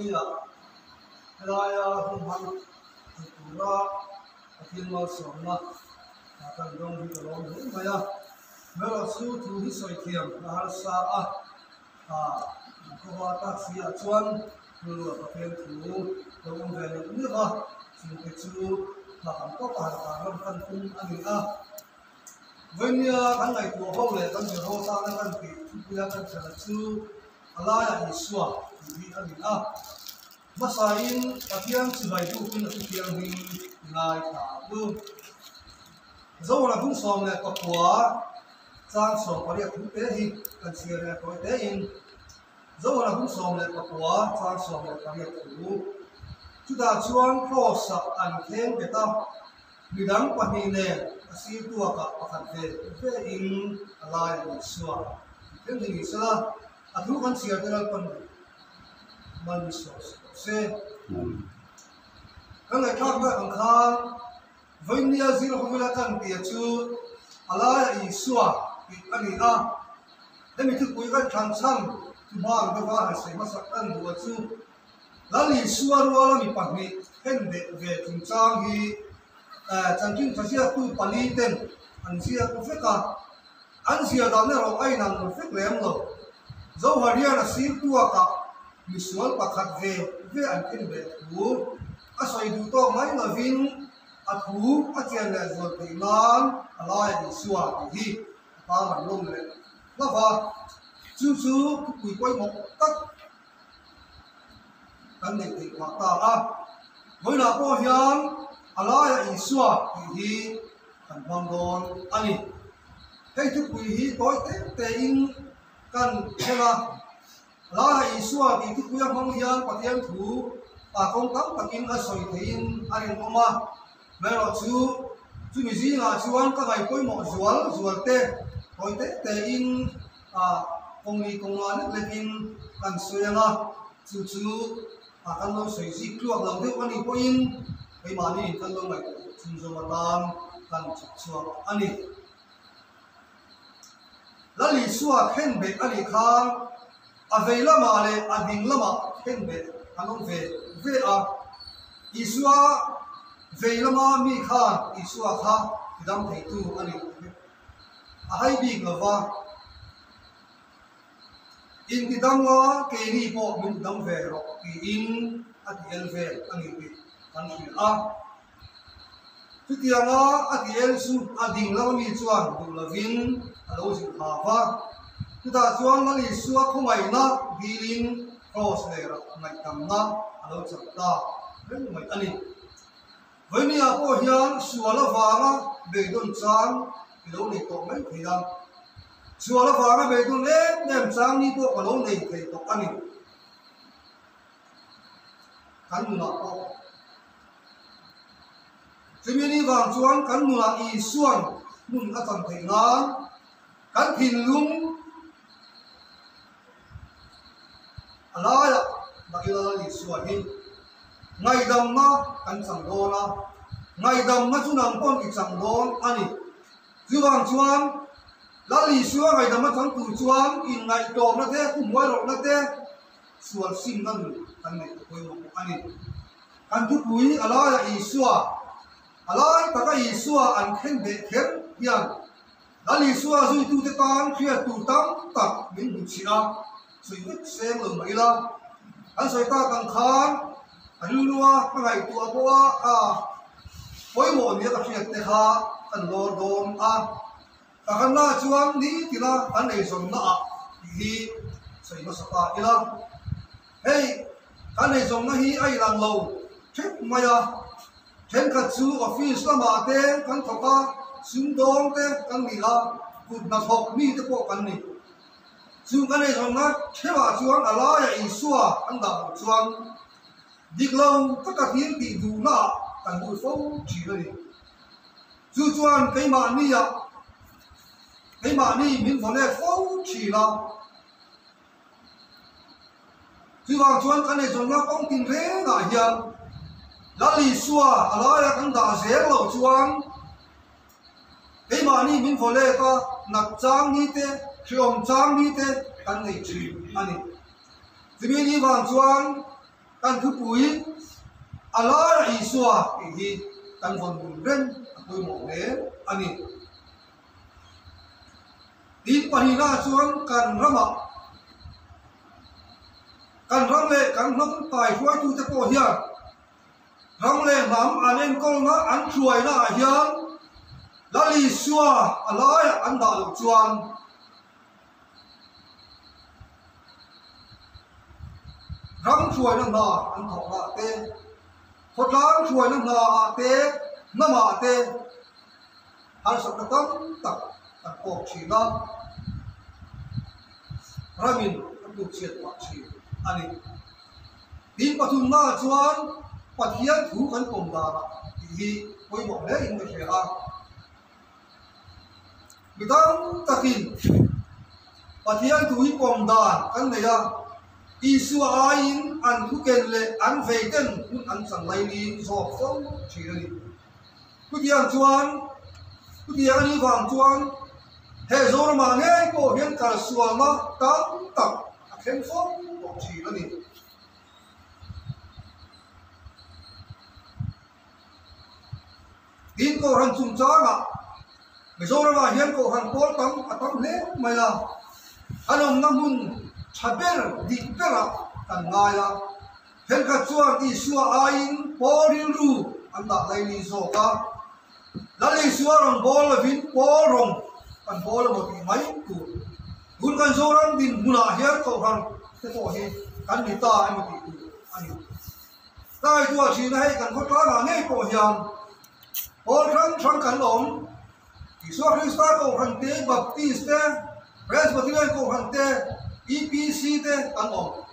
Vawinia helaia hun hmang thei tura Pathian malsawmna kan dawng hi ka lawm hle mai a. Hmerawh chu thu hi sawi thiam a harsa a, khawva taxi ah chuan rilru Pathian thu lo awm ve neuh neuh a, chungte chu thla tam tawk a han tarlan kan tum a ni a. Vawinia kan ngaihtuah ho leh kan zir ho tana kan tih thupuia kan ṭhena chu a laiah Isua tih hi a ni a. Hmasain Pathian chibai dukin a thuthianghlim ngai thla u. Zohla hmun 19 chang 18 thu te hi kan chhiar leh tawi tein Zohla hmun 19 chang 18 thu chutah chuan Kraws-ah an thleng bet a. Midang pahnih nen a sir tuakah pakhat ve ve in a lai a Isua tih thleng hi ni sela, a thu kan chhiar te Lalpan man sawi rawh se. Kan ngaihthlak ber ang khan Vawinia zir hovela kan tia chu a laia Isua tih a ni a, hemi thupui kan thlan chhan thu hmang deuha han sawi hmasak kan duh a chu Lal Isua ruala mi pahnih then beh ve chungchang hi chanchin tha ziaktu pali ten an ziak vek a, an ziah dan erawh a inang vek lem lo. Zoharian a sir tuakah misual pakhat ve ve an then beh thu a sawi duh tawk mai lovin a thu a chian leh zual theih nan a laia Isua tih hi a tarlan lawm leh hlauh a, chu chu thupui pawimawh tak kan neih theih phah ta a. Vawiinah pawh hian a laiah Isua tih hi kan hmang dawn a ni. Hei thupui hi tawi tep tein kan then a, a laiah Isua tih thupui a hmang hian Pathian thu ah kawng tam takin a sawi theihin a rinawm a. Amaherawhchu chumi zingah chuan ka ngaih pawimawh zual zual te tawi tep tein Ah kawngli kawnga lek lekin kan sawi ang a, chu chu ah kan lo sawi zik tluak lo deuh a nih pawhin keimahni in kan lo ngaihtuah chhung zawng atan kan chhuk chhuak a ni. Lal Isua khenbeh a nih khan a vei lamah leh a ding lamah khenbeh an awm ve ve a, Isua vei lama mi khan Isua kha tidam theitu a ni. A hai bik lo va, Inti dam nga keini pawh min dam ve rawh tiin a ti el vel a ni tih kan hrilh a. Chutianga a ti el chu a ding lo mi chuan duh lovin a lo zilh ha va. Chutah chuan Lal Isua khawngaihna dilin Kraws lerah ngaihdamna a lo chak ta reng mai a ni. Vawinia pawh hian sual avanga beidawn chang i lo nei tawh mai thei a, sual avanga beidawn em em chang ni pawh ka lo nei thei tawh a ni. Kan nunah pawh. Chumi ni vang chuan kan nunah Isuan hmun a chan theih nan kan thinlung A laiah Mahila Lal Isua hi ngaihdamna kan chang dawn a, ngaihdamna chu nang pawn i chang dawn a ni. Chuvang chuan Lal Isua ngaihdamna chang tur chuan inngaihtlawmna te, thuhmuairawhna te, sual simna nun kan neih a pawimawh bawk a ni. Kan thupui a laiah Isua, a lai taka Isua an khen beh kher hian Lal Isua zuitute tan hriat tur tam tak min hmu chhih a, sawi vek seng lo mah ila, an sawi tak ang khan a rilrua ka ngaihtuah pawh a, a pawimawh nia ka hriat te kha kan lawr dawn a, ka khanna chuan nitina kan eizawnna ah tih hi sawi hmasa ta ila, hei kan eizawnna hi a inang lo theuh mai a. Thenkhat chu office lamah te kan thawk a, sumdawng te kan ni a, kut hnathawk mi te pawh kan ni. Chung kan eizawnna theuhah chuan a laiah Isua kan dah loh chuan dik lo taka thil tih duhnaah kan lut fo thin a ni. Chu chuan keimahniah keimahni min vaw let fo thin a. Chuvang chuan kan eizawnna kawng tin rengah hian Lal Isua a laia kan dah zel loh chuan keimahni min vaw let a, nat chang ni te, hriawm chang ni te kan nei thin a ni. Chumi ni vang chuan. Kan thupui a laia Isua tih hi kan vawn dun reng a pawimawh hle a ni. Tin pahnihnaah chuan kan ramah kan ram leh kan hnam taihruaitute pawh hian Ram leh hnam an enkawlna an thuaina ah hian Lal Isua a laiah an dah loh chuan ram thuaina hna an thawhna ah te, khawtlang thuaina hna ah te, hnam ah te harsatna tam tak an kawk thin a, ramin a tlukchhiat pah thin a ni. Tin pathumna chuan Pathian thu kan pawm danah tih hi pawimawh hle in ka hria a. Mi tam takin Pathian thu hi pawm dan kan nei a, Isua aiin an thu ken leh an vei ten hun an chan lai ni zawk fo thin a ni. Chutiang chuan, chutiang a nih vang chuan he Zoramah ngei pawh hian kalsualna tam tak a thleng fo tawh thin a ni. Tin Kohhran chungchangah Mizoramah hian Kohhran pawl tam a tam hle mai a, an awmna hmun tha ber dik berah kan ngai a. Thenkhat chuan Isua aiin Paul rilru an dah laili zawk a, Lal Isua rawn bawl lovin Paul rawn kan bawl emaw tih mai tur. Tun kan Zoram dinhmunah hian Kohhran te pawh hi kan ni ta emaw tih tur a ni. Ka ngaihtuah thin a, hei kan khawtlangah ngei pawh hian Paul hrang hrang kan awm. Isua Krista Kohhran te, Baptist te, Presbyterian Kohhran te, EPC te kan awm.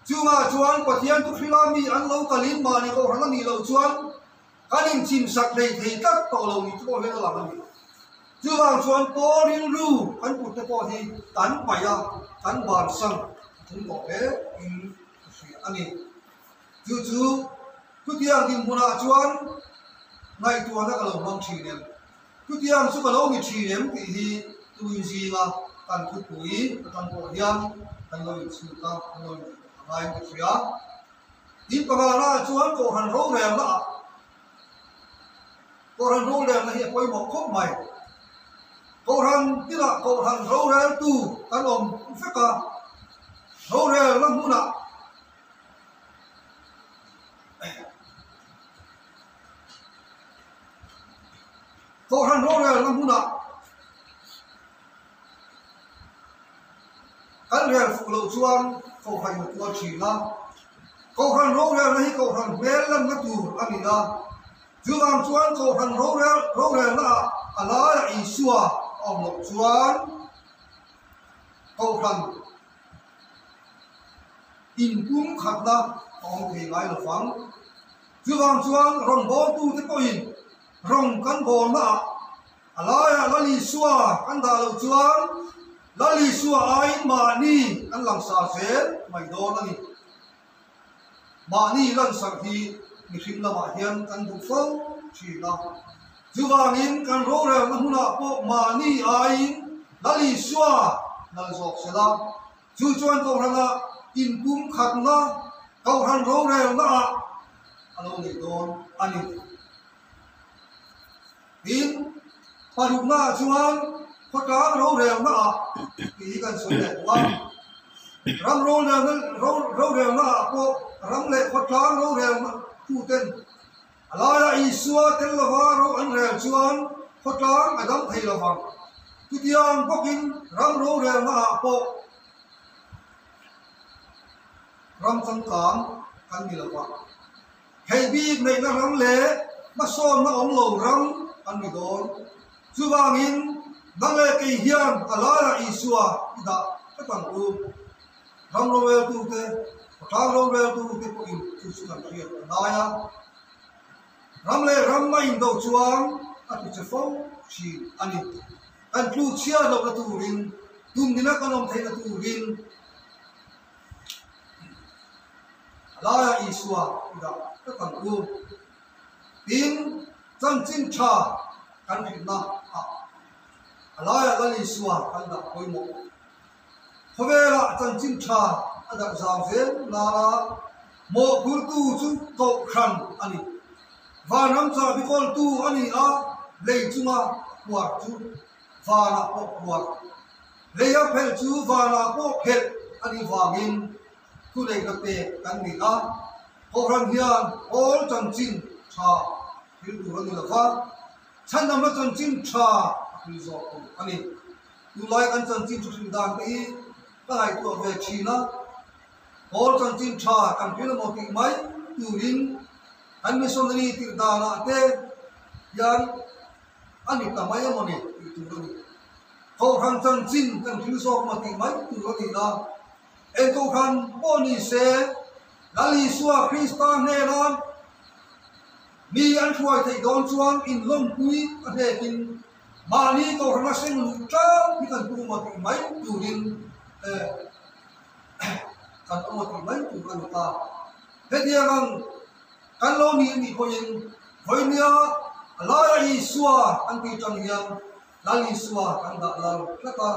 Chungah chuan Pathian thuhrila mi an lo kalin mahni kohhran a nih loh chuan kan inchimsak hlei thei tlat tawh lo ni chu pawh hian a lang a ni. Chuvang chuan Paul rilru kan put te pawh hi kan paih a, kan bansan a tum tawh hle in ka hria a ni. Chu chu chutiang dinhmunah chuan ngaihtuahna ka lo hmang thin em? Chutiang chu ka lo ni thin em tih hi tuin zinga kan thupui atang pawh hian kan lo inchhut a, kan lo inchhut a ngai in ka hria. Tin pangana chuan Kohhran rorelna ah Kohhran rorelna hi a pawimawh khawp mai. Kohhran tinah Kohhran roreltu kan awm vek a, rorelna hmunah Kohhran rorelna hmunah kan rel fuh loh chuan Kohhran in a tuar thin a. Kohhran rorelna hi Kohhran hmel lanna tur a ni a. Chuvang chuan Kohhran rorel rorelna ah a laiah Isua a awm loh chuan Kohhran inpumkhatna a awm thei ngai lo vang. Chuvang chuan rawn bawltute pawhin rawn kan bawlnaah a laiah Lal Isua kan dah loh chuan Lal Isua aiin mahni kan langsar zel mai dawn a ni. Mahni lansar hi mihring lamah hian kan duh fo thin a. Chuvangin kan rorelna hmunah pawh mahni aiin Lal Isua lal zawk se la. Chu chuan Kohhrana inpumkhatna, Kohhran rorelnaah a lo nei dawn a ni. Tin, paruknaah chuan khawtlang rorelnaah tih hi kan sawi leh duh a. Ram rorelna rorelnaah pawh ram leh khawtlang rorelna tuten A laia Isua tel lova ro an rel chuan khawtlang a dam thei lo vang. Chutiang bawkin ram rorelnaah pawh ram changkang kan ni lo va. Theih bik neihna ram leh hmasawnna awm lo ram kan ni dawn. Chuvangin nang leh kei hian a laia Isua i dah tlat ang u. Ram roreltute, khawtlang roreltute pawhin chu chu kan hriat a ngai a. Ram leh ram a indo chuan a tlu che fo thin a ni. Kan tlu chhiar lohna turin, tumnina kan awm theihna turin a laiah Isua i dah tlat ang u. Tin, chanchin tha kan hrilhna ah a laiah Lal Isua kan dah pawimawh. Khawvelah chanchin tha a darh zau zel nana Mawhphurtu chu Kohhran a ni. Vanram chahbi kawltu a ni a, lei chunga puar chu vanah pawh puar, leia phelh chu vanah pawh phelh a nih vangin thuneihna pek kan ni a. Kohhran hian pawl chanchin tha thil tur a ni lo va, chhandamna chanchin tha a hril zawk tur a ni. Tunlai kan chanchin thu hrilh dan te hi ka ngaihtuah ve thin a. Pawl chanchin tha kan hrilh emaw tih mai turin kan missionary tirh danah te hian a ni ta mai emaw ni tih tur a ni. Kohhran chanchin kan hrilh zawk emaw tih mai tur a ni a, eng kohhran pawh ni se Lal Isua Krista hnena mi an hruai theih dawn chuan inlawmpui a hnekin mahni kohhrana seng luh tlang hi kan tum emaw tih mai turin kan awm a tih mai tur a ni ta. Hetiang ang kan lo nih nih pawhin vawinia a laia Isua kan tih tang hian Lal Isua kan dah lal tlat a,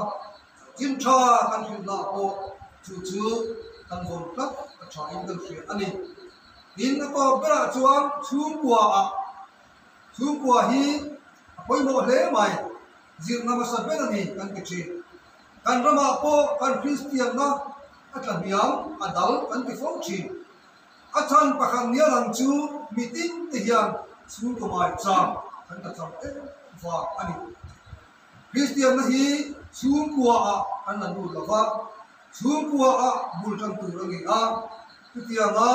chin tha kan hrilh lah pawh chu chu kan vawn tlat a tha in kan hria a ni. Tin, a tawp berah chuan chhungkua ah chhungkua hi a pawimawh hle mai. Zirna hmasa ber a ni kan ti thin. Kan ramah pawh kan Kristianna a tla hniam, a dal kan ti fo thin. A chhan pakhat nia lang chu mitin te hian chhungkaw mai chang kan tla chang em vang a ni. Kristianna hi chhungkua ah kan la lut lo va, chhungkua ah bul tan tur a ni a, chutianga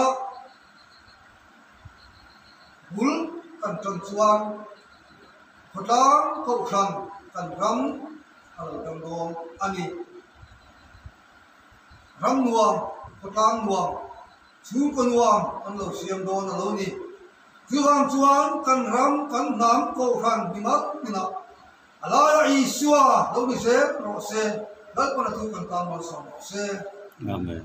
bul kan tan chuan Khawtlang Kohhran kan ram a lo dang dawn a ni. Ram nuam, khawtlang nuam, chhungkaw nuam an lo siam dawn a lo ni. Chuvang chuan kan ram, kan hnam Kohhran mimal tinah a laia Isua lo ni zel rawh se, Lalpana chu kan tan malsawm rawh se. Amen.